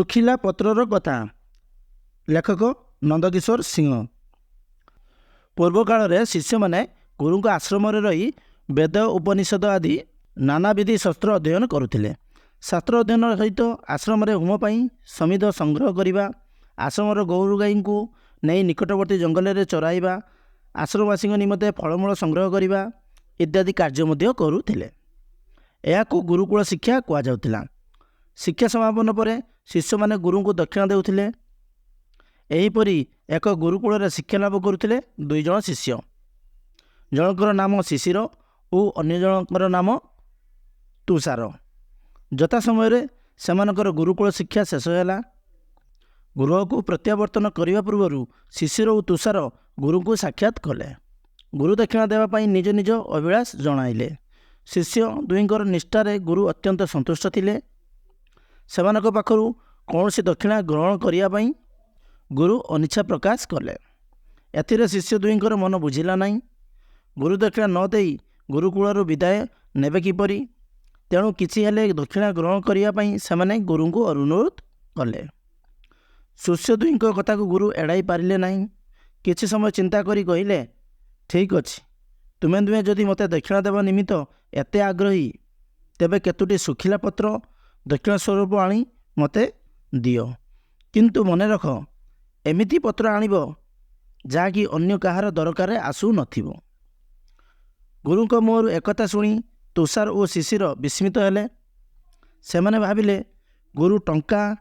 ଶୁଖିଲା ପତ୍ରର କଥା। ଲେଖକ ନନ୍ଦକିଶୋର ସିଂହ। ପୂର୍ବକାଳରେ ଶିଷ୍ୟମାନେ ଗୁରୁଙ୍କ ଆଶ୍ରମରେ ରହି ବେଦ, ଉପନିଷଦ ଆଦି ନାନାବିଧି ଶାସ୍ତ୍ର ଅଧ୍ୟୟନ କରୁଥିଲେ। ଶାସ୍ତ୍ର ଅଧ୍ୟୟନ ସହିତ ଆଶ୍ରମରେ ହୋମ ପାଇଁ ସମିଧ ସଂଗ୍ରହ କରିବା, ଆଶ୍ରମର ଗୋରୁ ଗାଈଙ୍କୁ ନେଇ ନିକଟବର୍ତ୍ତୀ ଜଙ୍ଗଲରେ ଚରାଇବା, ଆଶ୍ରମବାସୀଙ୍କ ନିମନ୍ତେ ଫଳମୂଳ ସଂଗ୍ରହ କରିବା ଇତ୍ୟାଦି କାର୍ଯ୍ୟ ମଧ୍ୟ କରୁଥିଲେ। ଏହାକୁ ଗୁରୁକୁଳ ଶିକ୍ଷା କୁହାଯାଉଥିଲା। ଶିକ୍ଷା ସମାପନ ପରେ ଶିଷ୍ୟମାନେ ଗୁରୁଙ୍କୁ ଦକ୍ଷିଣା ଦେଉଥିଲେ। ଏହିପରି ଏକ ଗୁରୁକୁଳରେ ଶିକ୍ଷା ଲାଭ କରୁଥିଲେ ଦୁଇ ଜଣ ଶିଷ୍ୟ। ଜଣଙ୍କର ନାମ ଶିଶିର ଓ ଅନ୍ୟ ଜଣଙ୍କର ନାମ ତୁଷାର। ଯଥା ସମୟରେ ସେମାନଙ୍କର ଗୁରୁକୁଳ ଶିକ୍ଷା ଶେଷ ହେଲା। ଗୃହକୁ ପ୍ରତ୍ୟାବର୍ତ୍ତନ କରିବା ପୂର୍ବରୁ ଶିଶିର ଓ ତୁଷାର ଗୁରୁଙ୍କୁ ସାକ୍ଷାତ କଲେ। ଗୁରୁ ଦକ୍ଷିଣା ଦେବା ପାଇଁ ନିଜ ନିଜ ଅଭିଳାଷ ଜଣାଇଲେ। ଶିଷ୍ୟ ଦୁହିଁଙ୍କର ନିଷ୍ଠାରେ ଗୁରୁ ଅତ୍ୟନ୍ତ ସନ୍ତୁଷ୍ଟ ଥିଲେ। ସେମାନଙ୍କ ପାଖରୁ କୌଣସି ଦକ୍ଷିଣା ଗ୍ରହଣ କରିବା ପାଇଁ ଗୁରୁ ଅନିଚ୍ଛା ପ୍ରକାଶ କଲେ। ଏଥିରେ ଶିଷ୍ୟ ଦୁହିଁଙ୍କର ମନ ବୁଝିଲା ନାହିଁ। ଗୁରୁ ଦକ୍ଷିଣା ନ ଦେଇ ଗୁରୁକୁଳରୁ ବିଦାୟ ନେବେ କିପରି? ତେଣୁ କିଛି ହେଲେ ଦକ୍ଷିଣା ଗ୍ରହଣ କରିବା ପାଇଁ ସେମାନେ ଗୁରୁଙ୍କୁ ଅନୁରୋଧ କଲେ। ଶିଷ୍ୟ ଦୁହିଁଙ୍କ କଥାକୁ ଗୁରୁ ଏଡ଼ାଇ ପାରିଲେ ନାହିଁ। କିଛି ସମୟ ଚିନ୍ତା କରି କହିଲେ, "ଠିକ୍ ଅଛି, ତୁମେ ଦୁହେଁ ଯଦି ମୋତେ ଦକ୍ଷିଣା ଦେବା ନିମିତ୍ତ ଏତେ ଆଗ୍ରହୀ, ତେବେ କେତୋଟି ଶୁଖିଲା ପତ୍ର ଦକ୍ଷିଣା ସ୍ୱରୂପ ଆଣି ମୋତେ ଦିଅ। କିନ୍ତୁ ମନେ ରଖ, ଏମିତି ପତ୍ର ଆଣିବ ଯାହାକି ଅନ୍ୟ କାହାର ଦରକାରରେ ଆସୁନଥିବ।" ଗୁରୁଙ୍କ ମୁହଁରୁ ଏକଥା ଶୁଣି ତୁଷାର ଓ ଶିଶିର ବିସ୍ମିତ ହେଲେ। ସେମାନେ ଭାବିଲେ, ଗୁରୁ ଟଙ୍କା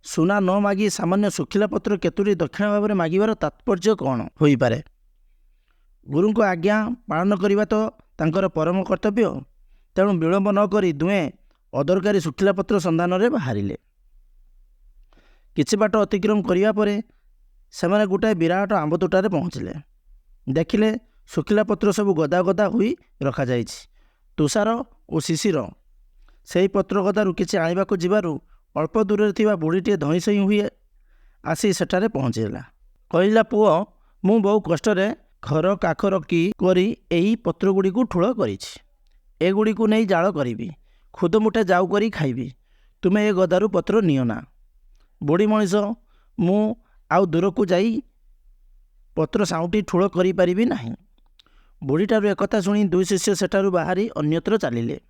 ସୁନା ନ ମାଗି ସାମାନ୍ୟ ଶୁଖିଲା ପତ୍ର କେତୋଟି ଦକ୍ଷିଣା ଭାବରେ ମାଗିବାର ତାତ୍ପର୍ଯ୍ୟ କ'ଣ ହୋଇପାରେ? ଗୁରୁଙ୍କ ଆଜ୍ଞା ପାଳନ କରିବା ତ ତାଙ୍କର ପରମ କର୍ତ୍ତବ୍ୟ। ତେଣୁ ବିଳମ୍ବ ନ କରି ଦୁହେଁ ଅଦରକାରୀ ଶୁଖିଲା ପତ୍ର ସନ୍ଧାନରେ ବାହାରିଲେ। କିଛି ବାଟ ଅତିକ୍ରମ କରିବା ପରେ ସେମାନେ ଗୋଟାଏ ବିରାଟ ଆମ୍ବ ତୋଟାରେ ପହଞ୍ଚିଲେ। ଦେଖିଲେ, ଶୁଖିଲା ପତ୍ର ସବୁ ଗଦା ଗଦା ହୋଇ ରଖାଯାଇଛି। ତୁଷାର ଓ ଶିଶିର ସେହି ପତ୍ର ଗଦାରୁ କିଛି ଆଣିବାକୁ ଯିବାରୁ ଅଳ୍ପ ଦୂରରେ ଥିବା ବୁଢ଼ୀଟିଏ ଧଇଁସଇଁ ହୋଇ ଆସି ସେଠାରେ ପହଞ୍ଚିଲା। କହିଲା, "ପୁଅ, ମୁଁ ବହୁ କଷ୍ଟରେ ଖର କାଖରକି କରି ଏହି ପତ୍ରଗୁଡ଼ିକୁ ଠୁଳ କରିଛି। ଏଗୁଡ଼ିକୁ ନେଇ ଜାଳ କରିବି, ଖୁଦ ମୁଠେ ଜାଉ କରି ଖାଇବି। ତୁମେ ଏ ଗଦାରୁ ପତ୍ର ନିଅ ନା। ବୁଢ଼ୀ ମଣିଷ ମୁଁ, ଆଉ ଦୂରକୁ ଯାଇ ପତ୍ର ସାଉଁଟି ଠୁଳ କରିପାରିବି ନାହିଁ।" ବୁଢ଼ୀଠାରୁ ଏକଥା ଶୁଣି ଦୁଇ ଶିଷ୍ୟ ସେଠାରୁ ବାହାରି ଅନ୍ୟତ୍ର ଚାଲିଲେ।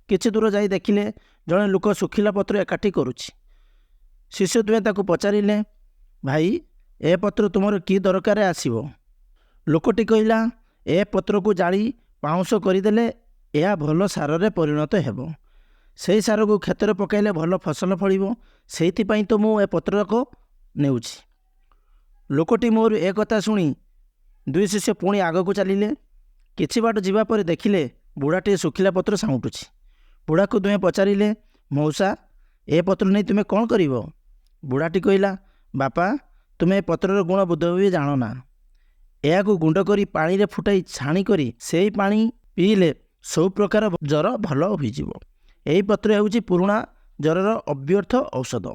କିଛି ଦୂର ଯାଇ ଦେଖିଲେ, ଜଣେ ଲୋକ ଶୁଖିଲା ପତ୍ର ଏକାଠି କରୁଛି। ଶିଷ୍ୟ ଦୁହେଁ ତାକୁ ପଚାରିଲେ, "ଭାଇ, ଏ ପତ୍ର ତୁମର କି ଦରକାରରେ ଆସିବ?" ଲୋକଟି କହିଲା, "ଏ ପତ୍ରକୁ ଜାଳି ପାଉଁଶ କରିଦେଲେ ଏହା ଭଲ ସାରରେ ପରିଣତ ହେବ। ସେହି ସାରକୁ କ୍ଷେତରେ ପକାଇଲେ ଭଲ ଫସଲ ଫଳିବ। ସେଇଥିପାଇଁ ତ ମୁଁ ଏ ପତ୍ରକ ନେଉଛି।" ଲୋକଟି ମୁହଁରୁ ଏ କଥା ଶୁଣି ଦୁଇ ଶିଷ୍ୟ ପୁଣି ଆଗକୁ ଚାଲିଲେ। କିଛି ବାଟ ଯିବା ପରେ ଦେଖିଲେ, ବୁଢ଼ାଟିଏ ଶୁଖିଲା ପତ୍ର ସାଉଁଟୁଛି। ବୁଢ଼ାକୁ ଦୁହେଁ ପଚାରିଲେ, "ମଉସା, ଏ ପତ୍ର ନେଇ ତୁମେ କ'ଣ କରିବ?" ବୁଢ଼ାଟି କହିଲା, "ବାପା, ତୁମେ ଏ ପତ୍ରର ଗୁଣ ବୋଧହୁଏ ଜାଣ ନା। ଏହାକୁ ଗୁଣ୍ଡ କରି ପାଣିରେ ଫୁଟାଇ ଛାଣି କରି ସେହି ପାଣି ପିଇଲେ ସବୁ ପ୍ରକାର ଜ୍ୱର ଭଲ ହୋଇଯିବ। ଏହି ପତ୍ର ହେଉଛି ପୁରୁଣା ଜ୍ୱରର ଅବ୍ୟର୍ଥ ଔଷଧ।"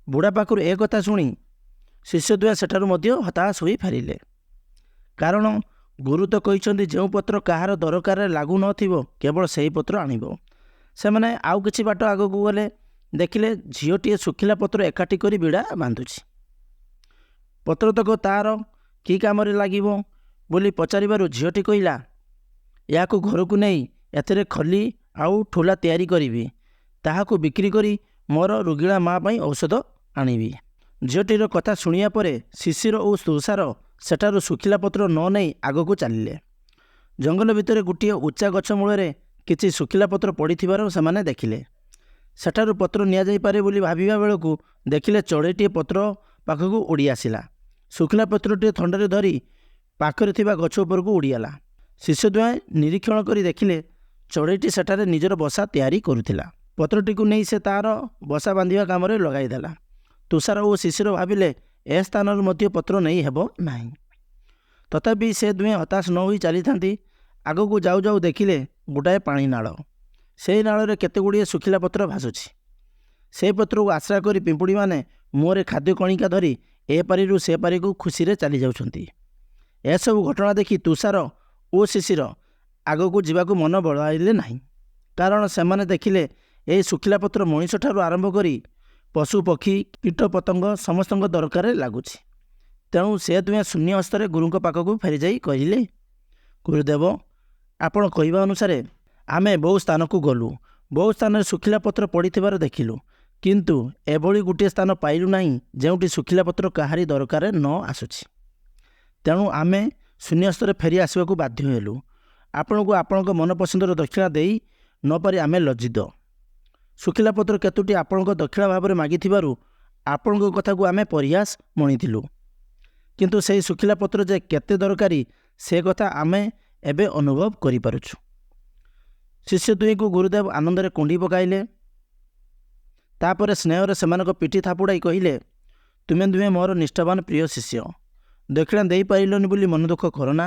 ବୁଢ଼ା ପାଖରୁ ଏ କଥା ଶୁଣି ଶିଷ୍ୟ ଦୁହେଁ ସେଠାରୁ ମଧ୍ୟ ହତାଶ ହୋଇ ଫେରିଲେ। କାରଣ ଗୁରୁ ତ କହିଛନ୍ତି, ଯେଉଁ ପତ୍ର କାହାର ଦରକାରରେ ଲାଗୁନଥିବ, କେବଳ ସେହି ପତ୍ର ଆଣିବ। ସେମାନେ ଆଉ କିଛି ବାଟ ଆଗକୁ ଗଲେ। ଦେଖିଲେ, ଝିଅଟିଏ ଶୁଖିଲା ପତ୍ର ଏକାଠି କରି ବିଡ଼ା ବାନ୍ଧୁଛି। ପତ୍ରତକ ତାର କି କାମରେ ଲାଗିବ ବୋଲି ପଚାରିବାରୁ ଝିଅଟି କହିଲା, "ଏହାକୁ ଘରକୁ ନେଇ ଏଥିରେ ଖଲି ଆଉ ଠୁଲା ତିଆରି କରିବି। ତାହାକୁ ବିକ୍ରି କରି ମୋର ରୋଗିଣା ମା ପାଇଁ ଔଷଧ ଆଣିବି।" ଝିଅଟିର କଥା ଶୁଣିବା ପରେ ଶିଶିର ଓ ତୁଷାର ସେଠାରୁ ଶୁଖିଲା ପତ୍ର ନ ନେଇ ଆଗକୁ ଚାଲିଲେ। ଜଙ୍ଗଲ ଭିତରେ ଗୋଟିଏ ଉଚ୍ଚା ଗଛ ମୂଳରେ କିଛି ଶୁଖିଲା ପତ୍ର ପଡ଼ିଥିବାର ସେମାନେ ଦେଖିଲେ। ସେଠାରୁ ପତ୍ର ନିଆଯାଇପାରେ ବୋଲି ଭାବିବା ବେଳକୁ ଦେଖିଲେ, ଚଢ଼େଇଟିଏ ପତ୍ର ପାଖକୁ ଉଡ଼ି ଆସିଲା। ଶୁଖିଲା ପତ୍ରଟିଏ ଥଣ୍ଟରେ ଧରି ପାଖରେ ଥିବା ଗଛ ଉପରକୁ ଉଡ଼ିଗଲା। ଶିଷ୍ୟ ଦୁହେଁ ନିରୀକ୍ଷଣ କରି ଦେଖିଲେ, ଚଢ଼େଇଟି ସେଠାରେ ନିଜର ବସା ତିଆରି କରୁଥିଲା। ପତ୍ରଟିକୁ ନେଇ ସେ ତା'ର ବସା ବାନ୍ଧିବା କାମରେ ଲଗାଇଦେଲା। ତୁଷାର ଓ ଶିଶିର ଭାବିଲେ, ଏ ସ୍ଥାନରୁ ମଧ୍ୟ ପତ୍ର ନେଇ ହେବ ନାହିଁ। ତଥାପି ସେ ଦୁହେଁ ହତାଶ ନ ହୋଇ ଚାଲିଥାନ୍ତି। ଆଗକୁ ଯାଉ ଯାଉ ଦେଖିଲେ ଗୋଟାଏ ପାଣି ନାଳ। ସେହି ନାଳରେ କେତେଗୁଡ଼ିଏ ଶୁଖିଲା ପତ୍ର ଭାସୁଛି। ସେହି ପତ୍ରକୁ ଆଶ୍ରା କରି ପିମ୍ପୁଡ଼ିମାନେ ମୁହଁରେ ଖାଦ୍ୟ କଣିକା ଧରି ଏ ପାରିରୁ ସେ ପାରିକୁ ଖୁସିରେ ଚାଲି ଯାଉଛନ୍ତି। ଏସବୁ ଘଟଣା ଦେଖି ତୁଷାର ଓ ଶିଶିର ଆଗକୁ ଯିବାକୁ ମନ ବଳାଇଲେ ନାହିଁ। କାରଣ ସେମାନେ ଦେଖିଲେ, ଏହି ଶୁଖିଲା ପତ୍ର ମଣିଷଠାରୁ ଆରମ୍ଭ କରି ପଶୁ ପକ୍ଷୀ, କୀଟ ପତଙ୍ଗ ସମସ୍ତଙ୍କ ଦରକାରରେ ଲାଗୁଛି। ତେଣୁ ସେ ଦୁହେଁ ଶୂନ୍ୟ ହସ୍ତରେ ଗୁରୁଙ୍କ ପାଖକୁ ଫେରିଯାଇ କହିଲେ, ଗୁରୁଦେବ, ଆପଣ କହିବା ଅନୁସାରେ ଆମେ ବହୁ ସ୍ଥାନକୁ ଗଲୁ। ବହୁ ସ୍ଥାନରେ ଶୁଖିଲା ପତ୍ର ପଡ଼ିଥିବାର ଦେଖିଲୁ, କିନ୍ତୁ ଏଭଳି ଗୋଟିଏ ସ୍ଥାନ ପାଇଲୁ ନାହିଁ ଯେଉଁଠି ଶୁଖିଲା ପତ୍ର କାହାରି ଦରକାରରେ ନ ଆସୁଛି। ତେଣୁ ଆମେ ଶୂନ୍ୟ ହସ୍ତରେ ଫେରି ଆସିବାକୁ ବାଧ୍ୟ ହେଲୁ। ଆପଣଙ୍କୁ ଆପଣଙ୍କ ମନପସନ୍ଦର ଦକ୍ଷିଣା ଦେଇ ନପାରି ଆମେ ଲଜ୍ଜିତ। ଶୁଖିଲା ପତ୍ର କେତୋଟି ଆପଣଙ୍କ ଦକ୍ଷିଣା ଭାବରେ ମାଗିଥିବାରୁ ଆପଣଙ୍କ କଥାକୁ ଆମେ ପରିହାସ ମଣିଥିଲୁ, କିନ୍ତୁ ସେହି ଶୁଖିଲା ପତ୍ର ଯେ କେତେ ଦରକାରୀ ସେ କଥା ଆମେ ଏବେ ଅନୁଭବ କରିପାରୁଛୁ। ଶିଷ୍ୟ ଦୁହିଁଙ୍କୁ ଗୁରୁଦେବ ଆନନ୍ଦରେ କୁଣ୍ଢି ପକାଇଲେ। ତାପରେ ସ୍ନେହରେ ସେମାନଙ୍କ ପିଠି ଥାପୁଡ଼ାଇ କହିଲେ, ତୁମେ ଦୁହେଁ ମୋର ନିଷ୍ଠାବାନ ପ୍ରିୟ ଶିଷ୍ୟ। ଦକ୍ଷିଣା ଦେଇପାରିଲନି ବୋଲି ମନ ଦୁଃଖ କରନା,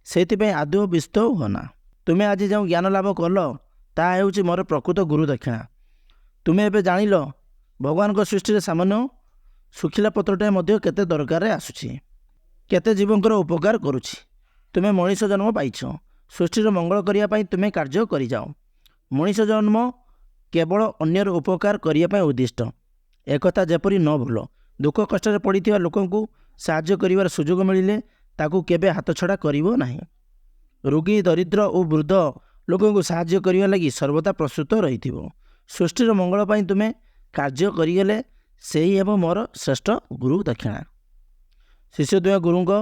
ସେଇଥିପାଇଁ ଆଦୌ ବ୍ୟସ୍ତ ହୁଅନା। ତୁମେ ଆଜି ଯେଉଁ ଜ୍ଞାନ ଲାଭ କଲ ତାହା ହେଉଛି ମୋର ପ୍ରକୃତ ଗୁରୁ ଦକ୍ଷିଣା। ତୁମେ ଏବେ ଜାଣିଲ ଭଗବାନଙ୍କ ସୃଷ୍ଟିରେ ସାମାନ୍ୟ ଶୁଖିଲା ପତ୍ରଟାଏ ମଧ୍ୟ କେତେ ଦରକାରରେ ଆସୁଛି, କେତେ ଜୀବଙ୍କର ଉପକାର କରୁଛି। ତୁମେ ମଣିଷ ଜନ୍ମ ପାଇଛ, ସୃଷ୍ଟିର ମଙ୍ଗଳ କରିବା ପାଇଁ ତୁମେ କାର୍ଯ୍ୟ କରିଯାଅ। ମଣିଷ ଜନ୍ମ କେବଳ ଅନ୍ୟର ଉପକାର କରିବା ପାଇଁ ଉଦ୍ଦିଷ୍ଟ, ଏକଥା ଯେପରି ନ ଭୁଲ। ଦୁଃଖ କଷ୍ଟରେ ପଡ଼ିଥିବା ଲୋକଙ୍କୁ ସାହାଯ୍ୟ କରିବାର ସୁଯୋଗ ମିଳିଲେ ତାକୁ କେବେ ହାତଛଡ଼ା କରିବ ନାହିଁ। ରୋଗୀ, ଦରିଦ୍ର ଓ ବୃଦ୍ଧ ଲୋକଙ୍କୁ ସାହାଯ୍ୟ କରିବା ଲାଗି ସର୍ବଦା ପ୍ରସ୍ତୁତ ରହିଥିବ। ସୃଷ୍ଟିର ମଙ୍ଗଳ ପାଇଁ ତୁମେ କାର୍ଯ୍ୟ କରିଗଲେ ସେହି ହେବ ମୋର ଶ୍ରେଷ୍ଠ ଗୁରୁ ଦକ୍ଷିଣା। ଶିଷ୍ୟ ଦୁହେଁ ଗୁରୁଙ୍କ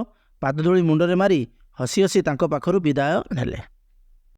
ପାଦଧୂଳି ମୁଣ୍ଡରେ ମାରି ହସି ହସି ତାଙ୍କ ପାଖରୁ ବିଦାୟ ନେଲେ।